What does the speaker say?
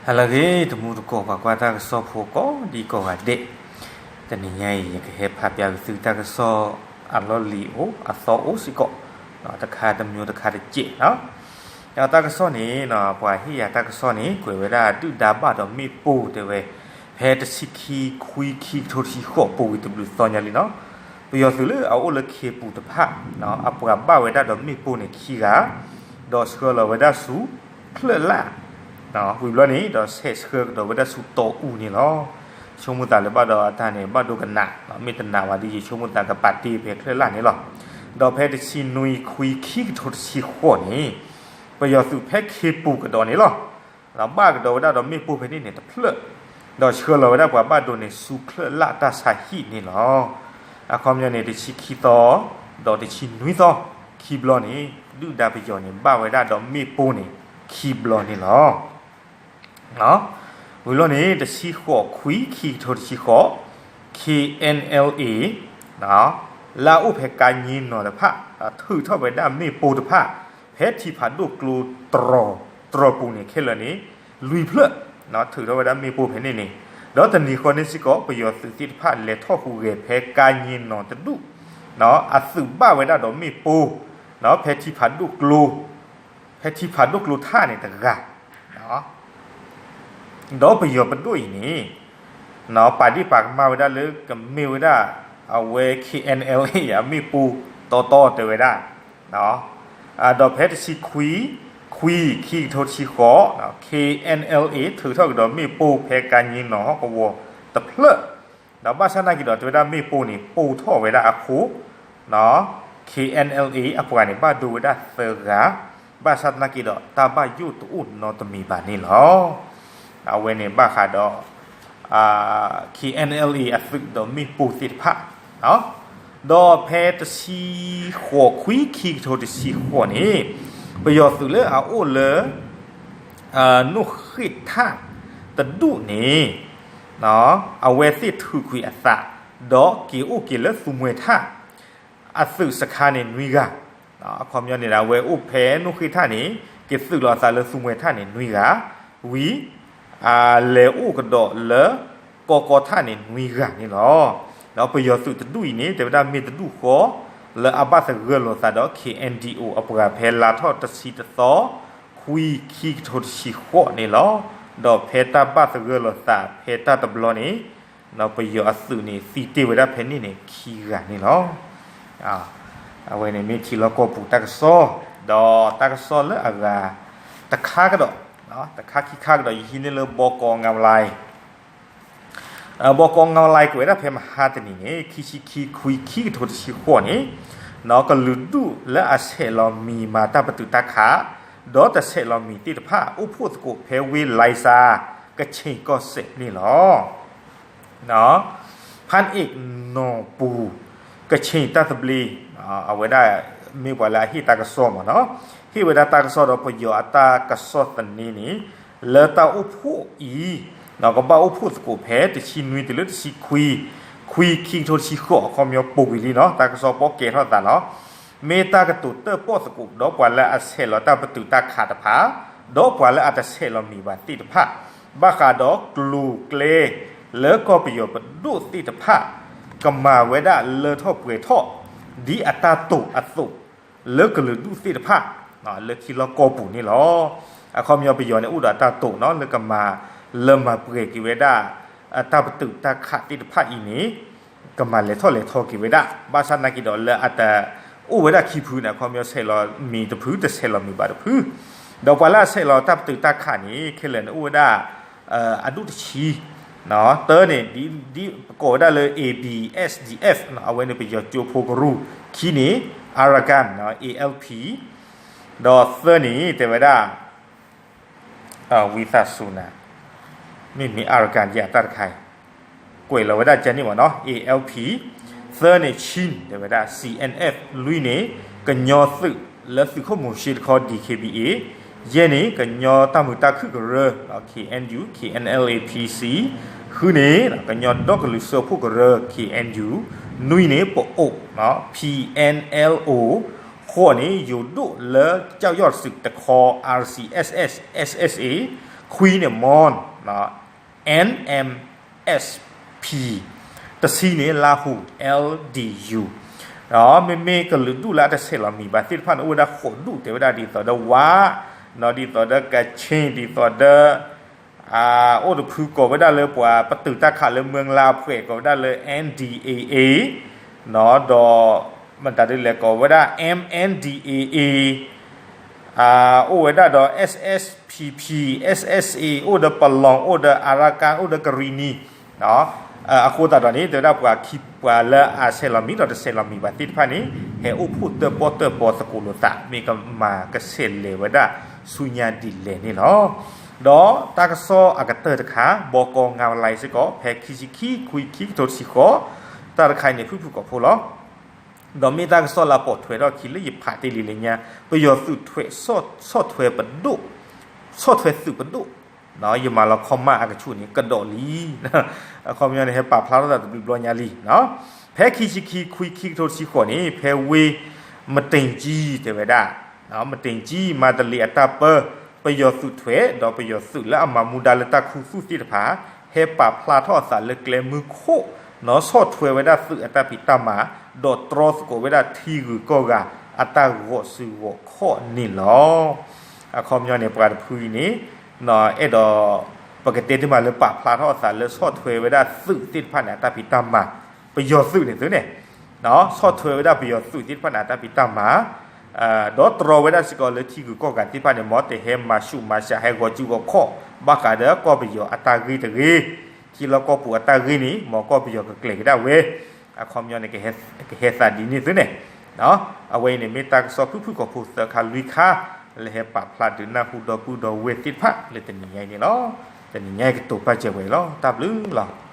ဟါလၢအဂ့ၤ တမူတကိး ပှၤကွၢ်တၢ်ကစီၣ်ဖိကိးဒံကိးဂၤဒဲး, တနံၤညါအံၤ ယကဟဲဖးပျၢ်က့ၤသုတၢ်ကစီၣ် အလီၢ်လံၤအိၣ်အသီအိၣ်စ့ၢ်ကီး, တခါတမျိုးတခါတကဲးနီၤ. ဒီးတၢ်ကစီၣ်န့ၣ် ပှၤဟ့ၣ်ယၤတၢ်ကစီၣ်န့ၣ် ကွဲးဝဲဒၣ်ဒုၣ်ဒါဘၣ်ဒီးမ့ၣ်ပိၢ်တဲဝဲ, ဖဲတဆံခံ ခွံ ခံကထိတဆံဃိး ပူၤကွံာ်တဘျုးသီညါလံနီၤ. ပယီၤသုးလၢအအိၣ်လၢခ့ပူၤတဖၣ် အပှၤဘၣ်ဝဲဒၣ်ဒီးမ့ၣ်ပိၢ်န့ၣ်ခံဂၤ, ဒီးဆှၢလီၤဝဲဒၣ်ဆူ ချၢၣ်လၣ် ဝံၤဘျီန့ၣ် ဒီးဆဲးဆှၢကဒီးဝဲဒၣ်ဆူတီအူန့ၣ်လီၤ. ဆိကမိၣ်သးလၢဘၣ်ဒီးအတၢ်န့ၣ် ဘၣ်ဒိကနး, မ့ၢ်တနးဘၣ်ဒီး ယဆိကမိၣ်သးကပာ်တ့ၢ်ဖဲချၢၣ်လၣ်န့ၣ်လီၤ. ဒီးဖဲတဆံနွံ ခွံ ခံကထိတဆံဃိးန့ၣ်, ပယီၤသုးဖဲခ့ပူၤကဒီးန့ၣ်လီၤ. ဒီးဘၣ်ကဒီးဝဲဒၣ်ဒီးမ့ၣ်ပိၢ်ဖဲန့ၣ်န့ၣ်တဖျၢၣ်, ဒီးဆှၢလီၤဝဲဒၣ်ပှၤဘၣ်ဒိန့ၣ် ဆူချၢၣ်လၣ်တၢ်ဆါဟံၣ်န့ၣ်လီၤ. အခီပညီန့ၣ် တဆံခံသီ ဒီးတဆံနွံသီ ခံဘျီန့ၣ် ဒုၣ်ဒါပယီၤန့ၣ် ဘၣ်ဝဲဒၣ်ဒီးမ့ၣ်ပိၢ်န့ၣ် ခံဘျီန့ၣ်လီၤ. ဝံၤလီၤန့ၣ် တဆံဃိး ခွံ ခံကထိတဆံဃိး KNLA လၢအအိၣ်ဖဲကါည့နီၤတဖၣ် ထုးထီၣ်ဝဲဒၣ်မ့ၣ်ပိၢ်တဖၣ် ဖဲထံဖးဒိၣ်ကျိတြီၤ တြီၤပူၤန့ၣ်ခဲလၢာ်န့ၣ် လွံၢ်ဖျၢၣ် ထုးထီၣ်ဝဲဒၣ်မ့ၣ်ပိၢ်ဖဲန့ၣ်န့ၣ်, ဒီးတနံၤဃီန့ၣ်စ့ၢ်ကီး ပယီၤသုးသ့ၣ်တဖၣ်လဲၤထီၣ်ဟူးဂဲၤဖဲကါည့နီၤတဒူၣ် အသုးဘၣ်ဝဲဒၣ်ဒီးမ့ၣ်ပိၢ် ဖဲထံဖးဒိၣ်ကျိ ဖဲထံဖးဒိၣ်ကျိထၣ်န့ၣ်တဂၤ ဒီးပယီၤပဒိၣ်အံၤန့ၣ် ပာ်ဒ့ၣ်ပာ်ကမၣ်ဝဲဒၣ်လၢကမ့ၢ်ဝဲဒၣ် အဝဲ KNLA အမ့ၣ်ပိၢ်တီတီတဲဝဲဒၣ်, ဒီးဖဲတဆံခွံ ခွံ ခံကထိတဆံဃိး KNLA ထုးထီၣ်ကဒီးမ့ၣ်ပိၢ်ဖဲကါည့နီၤဟီၣ်ကဝီၤတဖျၢၣ်, ဒီးဘၣ်ဆၣ်သနာ်က့ဒီး တဲဝဲဒၣ်မ့ၣ်ပိၢ်န့ၣ် ပိၢ်ထီၣ်ဝဲဒၣ်အခိၣ် KNLA အပှၤန့ၣ် ဘၣ်ဒိဝဲဒၣ်သၢဂၤ, ဘၣ်ဆၣ်သနာ်က့ဒီး တၢ်ဘၣ်ယိၣ်တအိၣ်နီတမံၤဘၣ်န့ၣ်လီၤ. အဝဲန့ၣ်ဘၣ်ဃးဒီး KNLA အသုးဒီးမ့ၣ်ပိၢ်သ့ၣ်တဖၣ်, ဒီးဖဲတဆံဃိး ခွံ ခံကထိတဆံဃိးန့ၣ် ပယီၤသုးလၢအအိၣ်လၢ နိၣ်ဃ့ၢ်ထၣ်တဒူၣ်န့ၣ် အဝဲသ့ၣ်ထုးကွံာ်အသး ဒီးက့ၤအိၣ်က့ၤလၢသူမှဲထၣ် အသုးစခါန့ၣ်နွံဂၤ, အခီပညီန့ၣ်ဒီး အဝဲအိၣ်ဖဲနိၣ်ဃ့ၢ်ထၣ်န့ၣ် က့ၤသုးလီၤအသးလၢသူမှဲထၣ်န့ၣ်နွံဂၤ, ဝံၤ လဲၤအိၣ်ကဒီးလၢ ကီကီထၣ်န့ၣ်နွံဂၤန့ၣ်လီၤ. ဒီးပယီၤသုးတဒူၣ်အံၤန့ၣ် တဲဝဲဒၣ်မ့ၢ်တဒူၣ်ဃီ လၢအဘၣ်သဂၢၢ်လိာ်သးဒီး KNDO အပှၤဖဲလါထီၣ်တဆံတသီ ခွံ ခံကထိတဆံဃိးန့ၣ်လီၤ. ဒီးဖဲတၢ်ဘၣ်သဂၢၢ်လိာ်သးဖဲတၢ်တဘျီန့ၣ် ပယီၤအသုးန့ၣ် သံတ့ၢ်ဝဲဒၣ်ဖဲန့ၣ်န့ၣ် ခံဂၤန့ၣ်လီၤ. အဝဲန့ၣ်မ့ၢ်ထံလီၢ်ကီၢ်ပူၤတၢ်ကစီၣ်, ဒီးတၢ်ကစီၣ်လၢအဂၤတခါကဒီး, တခါခံခါကဒီး ယဟံးန့ၢ်လၢ ဘီကီ online ဘီကီ online ကွဲးဒၣ်ဖဲမဟါတနံၤန့ၣ် ခံဆံခံ ခွံ ခံကထိတဆံဃိးန့ၣ် ကလုာ်ဒူၣ်လၢအဆဲးလီၤမံၤမၤတၢ်ပတုာ်တၢ်ခး ဒီးတဆဲးလီၤမံၤသ့ၣ်တဖၣ် အိၣ်ဖှိၣ်သကိးဖဲဝ့ၢ်လါစါ ကခ့ၣ်ကီၢ်စဲၣ်န့ၣ်လီၤ. ဖၣ်အ့ၣ်နီၢ်ပူၤ ကခ့ၣ်တၢ်သဘျ့, အဝဲဒၣ်မ့ၢ်ပှၤလၢအဟ့ၣ်တၢ်ကစီၣ်မ့ၢ်နီၤ, ဟ့ၣ်ဝဲဒၣ်တၢ်ကစီၣ်ဒီးပယီၤအတၢ်ကစီၣ်သန့န့ၣ် လၢတၢ်အိၣ်ဖှိၣ်အံၤ ကဘၣ်အိၣ်ဖှိၣ်သကိးဖဲတဆံနွံတုၤလၢတဆံခွံ ခွံ ခံကထိတဆံဃိး အခီပညီပူၤကွံာ်လံနီၤ, တၢ်ကစီၣ်ပီၣ်ကဲထီၣ်သးလီၤ. မ့ၢ်တၢ်ကတိၤတၢၣ်ပီၣ်သကိး ဒီးပှၤလၢအဆဲးလီၤတၢ်ပတုာ်တၢ်ခးတဖၣ်, ဒီးပှၤလၢအတဆဲးလီၤမံၤဘၣ်သ့ၣ်တဖၣ်, ဘၣ်ဃးဒီးကျိၤကျဲ လၢကီၢ်ပယီၤပဒိၣ်သ့ၣ်တဖၣ် ကမၤဝဲဒၣ်လၢထီၣ်ပှဲၤထီၣ် ဒ်အတၢ်တိာ်အသိး လၢကလုာ်ဒူၣ်သ့ၣ်တဖၣ် လၢထံလီၢ်ကီၢ်ပူၤန့ၣ်လီၤ. အခီပညီပယီၤန့ၣ် အိၣ်ဒီးအတၢ်တိာ်နီၤ လၢကမၤလၢမၤပှဲၤက့ၤဝဲဒၣ် တၢ်ပတုာ်တၢ်ခးသ့ၣ်တဖၣ်အံၤန့ၣ် ကမၤလဲၤထီၣ်လဲၤထီက့ၤဝဲဒၣ်, ဘၣ်ဆၣ်သနာ်က့ဒီးလၢအတအိၣ်ဝဲဒၣ်ခံဖုန့ၣ် အခီပညီဆဲးလီၤမံၤတဖု တဆဲးလီၤမံၤဘၣ်တဖု, ဒီးပှၤလၢအဆဲးလီၤတၢ်ပတုာ်တၢ်ခးန့ၣ် ခဲလၢာ်န့ၣ်အိၣ်ဝဲဒၣ် အဒူၣ်တဆံ, တၢန့ၣ် ဒ်ပကိးဝဲဒၣ်လၢ A B S D F အဝဲန့ၣ်ပယီၤကၠိဖိကရူၢ်, ခံန့ၣ် Arakan A L P, ဒီးသၢန့ၣ် တဲဝဲဒၣ် ဝံသးစူၤနၤ, မ့မ့ၢ် Arakan ယဲၢ်အတၢ်တခါအံၤ ကွဲးလီၤဝဲဒၣ်ကဲန့ၣ်မ့ၢ်နီၤ, A L P, သၢန့ၣ် Chin တဲဝဲဒၣ် C N F, လွံၢ်န့ၣ် ကညီသုးလၢသုးခိၣ်မိၤၡ့တခီ D K B A, ယဲၢ်န့ၣ် ကညီတၢ်မုာ်တၢ်ခုၣ်ကရၢ K N U K N L A P C, ဃုန့ၣ် ကညီဒီကလုာ်စၢဖှိၣ်ကရၢ K N U, နွံန့ၣ် ပအိး P N L O, ဃိးန့ၣ် ယိၤဒိၣ်လၢကၠီၣ်ယီၢ်စုးတခီ R C S S, S S A, ခွံန့ၣ် Mon, N M S P, တဆံန့ၣ် Lahu, L D U, ဒီးမ့မ့ၢ်ကလုာ်ဒူၣ်လၢအတဆဲးလီၤမံၤဘၣ်သ့ၣ်တဖၣ်န့ၣ် အိၣ်ဝဲဒၣ်ဃိးဒူၣ် တဲဝဲဒၣ်ဒ်သိးဒီးဝါ, ဒ်သိးဒီး ကခ့ၣ်, ဒ်သိးဒီး အိၣ်တဖုကိးဝဲဒၣ်လၢပှၤပတုာ်တၢ်ခးလၢ မၢင်လါအဖှဲး ကိးဝဲဒၣ်လၢ N D A A, ဒီးမတၤဒ်လဲၣ် ကိးဝဲဒၣ် M N D A A, အိၣ်ဝဲဒၣ်ဒီး S S P P, S S A, အိၣ်ဒီး Pahlong, အိၣ်ဒီး Arakan, အိၣ်ဒီး Karenni, အဃိသတးဒီးန့ၣ် တဲဝဲဒၣ်ပှၤခံပှၤလၢအဆဲးလီၤမံၤဒီးတဆဲးလီၤမံၤဘၣ်သ့ၣ်တဖၣ်န့ၣ် ဟဲအိၣ်ဖှိၣ်တၢၣ်ပီၣ်တၢၣ်ပီသကိးလိာ်သး မ့ၢ်ကမၤကဆဲးလဲၤဝဲဒၣ်ဆူညါဒ်လဲၣ်န့ၣ်လီၤ. ဒီးတၢ်ကစီၣ်အကတၢၢ်တခါ ဘီကီ ငါးလါ စ့ၢ်ကီး ဖဲခံဆံခံ ခွံ ခံ ကထိတဆံဃိး, တၢ်တခါအံၤန့ၣ် ဖုၣ်ဖုၣ်ကိာ်ဖိလီၤ. ဒီးမ့ၢ်တၢ်ကစီၣ်လၢပိာ်ထွဲထီၣ်အခံလၢယဖးတ့ၢ်လံလၢညါ, ပယီၤသုးထွဲ ဆီၣ်ထွဲပဒိၣ်, ဆီၣ်ထွဲသုးပဒိၣ်, ယမၤလီၤ comment အကဆူၣ်န့ၣ် ကဒီးလံ. အခီပညီန့ၣ် ဟဲပာ်ဖျါထီၣ်သးတဘျုးဘျီညါလံ. ဖဲခံဆံခံ ခွံ ခံ ကထိတဆံဃိးန့ၣ် ဖဲဝ့ၢ် မတ့ၢ်ကၠံ တဲဝဲဒၣ်, မတ့ၢ်ကၠံ မၤတလ့ၤအတၢ်ပၢ ပယီၤသုးထွဲ ဒီးပယီၤသုးလၢအမၤမူဒါလၢတၢ်ခူသူၣ်သ့ၣ်တဖၣ် ဟဲပာ်ဖျါထီၣ်အသးလၢကျဲမုၢ်ခိၣ်, ဆီၣ်ထွဲဝဲဒၣ်သုးအတၢ်ဖံးတၢ်မၤ, ဒီးတြီသကိးဝဲဒၣ်ထံဂုၤကီၢ်ဂၤအတၢ်ဂီၤစုဂီၤခီၣ်န့ၣ်လီၤ. အခီပညီန့ၣ် ပှၤတဖုအံၤန့ၣ် အဲၣ်ဒိး ပကတဲတ့ၢ်မးလၢပာ်ဖျါထီၣ်အသးလၢဆီၣ်ထွဲဝဲဒၣ်သုးသ့ၣ်တဖၣ်န့ၣ် အတၢ်ဖံးတၢ်မၤ, ပယီၤသုးန့ၣ်သုန့ၣ် ဆီၣ်ထွဲဝဲဒၣ်ပယီၤသုးသ့ၣ်တဖၣ်န့ၣ် အတၢ်ဖံးတၢ်မၤ, ဒီးတြီဝဲဒၣ်စ့ၢ်ကီးလၢထံဂုၤကီၢ်ဂၤသ့ၣ်တဖၣ်န့ၣ် မ်တဟဲမၤဆူးမၤစှး ဟဲဂီၤစုဂီၤခီၣ် ဘၣ်ဃးဒီးကီၢ်ပယီၤအတၢ်ဂ့ၢ်တဂ့ၤ, ထံလီၢ်ကီၢ်ပူၤအတၢ်ဂ့ၢ်န့ၣ် မ်ကီၢ်ပယီၤကကျဲၤကဒါဝဲ, အခီပညီန့ၣ် ကဟဲသးဒ်န့ၣ်သုန့ၣ်, အဝဲအံၤန့ၣ် မ့ၢ်တၢ်ကစီၣ်ဖုၣ်ဖုၣ်ကိာ်ဖိသၢခါလွံၢ်ခါ လၢဟဲပာ်ဖျါဒုးနၢ်ဟူဒီပုၢ်ဒီဝဲၢ်သ့ၣ်တဖၣ်လၢတနံၤညါအံၤန့ၣ်လီၤ. တနံၤညါအံၤကတိၤပာ်စၢၤဝဲလီၤ. တၢ်ဘျုးလီၤ.